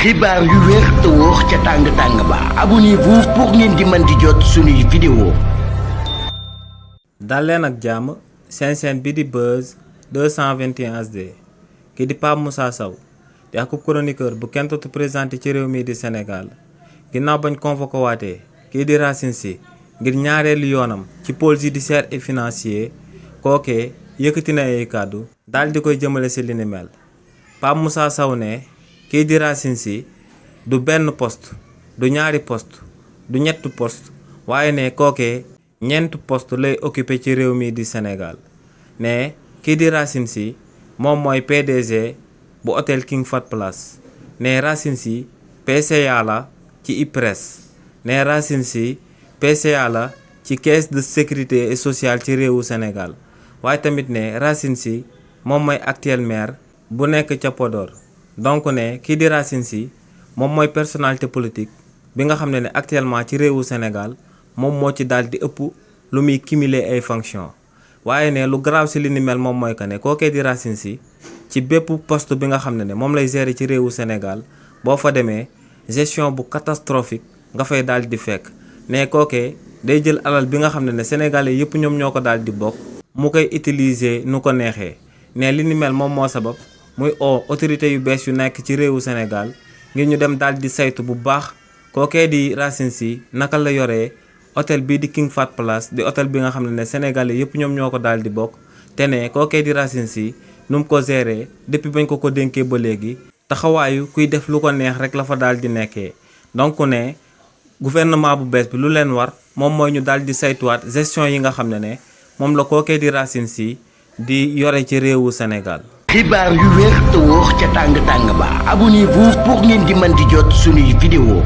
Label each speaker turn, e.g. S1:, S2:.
S1: xibaar yu wér te wóor ca tàng ba abonnez-vous pour ngeen di mën di jot suñuy vidéo.
S2: dal leen ak jàmm seen chaîne bi di Buzz 221 HD kii di Pape Moussa Sow di ak chroniqueur bu kenn dootu présenté ci réew mi di Sénégal ginnaaw bañ convoqué waatee kii di Racine Sy ngir ñaareelu yoonam ci pôle judiciaire et financier kookee yëkkati na ay kàddu daal di koy jëmale si li ni mel. Pape Moussa Sow ne kii di Racine Sy du benn poste du ñaari poste du ñett poste waaye ne kookee ñeent poste lay occupé ci réew mi di Sénégal ne kii di Racine Sy moom mooy PDG bu hôtel King Fahd Palace ne Racine Sy PCA la ci IPRES ne Racine Sy PCA la ci caisse de sécurité et sociale ci réewu Sénégal waaye tamit ne Racine Sy moom mooy actuel maire bu nekk ca Podor. donc ne kii di Racine Sy moom mooy personnalité politique bi nga xam ne actuellement ci réewu Sénégal moom moo ci daal di ëpp lu muy cumuler ay fonctions waaye ne lu grave si li ni mel moom mooy que ne kookee di Racine Sy ci bépp poste bi nga xam ne moom lay gérer ci réewu Sénégal boo fa demee gestion bu catastrophique nga fay daal di fekk ne kookee day jël alal bi nga xam ne sénégalais yëpp ñoom ñoo ko daal di bokk mu koy utiliser nu ko neexee ne li ni mel moom moo sabab. muy autorité yu bees yu nekk ci réewu Sénégal ngir ñu dem daal di saytu bu baax kookee di Racine Sy naka la yoree hôtel bii di King Fahd Palace di hôtel bi nga xam ne sénégalais yëpp ñoom ñoo ko daal di bokk te ne kookee di Racine Sy nu mu ko géré depuis bañ ko dénkee ba léegi taxawaayu kuy def lu ko neex rek la fa daal di nekkee. donc ne gouvernement bu bees bi lu leen war moom mooy ñu daal di saytuwaat gestion yi nga xam ne moom la kookee di Racine Sy di yore ci réewu Sénégal.
S1: xibaar yu wér te wóor ca tàng ba abonnez-vous pour ngeen di mën di jot suñuy vidéo.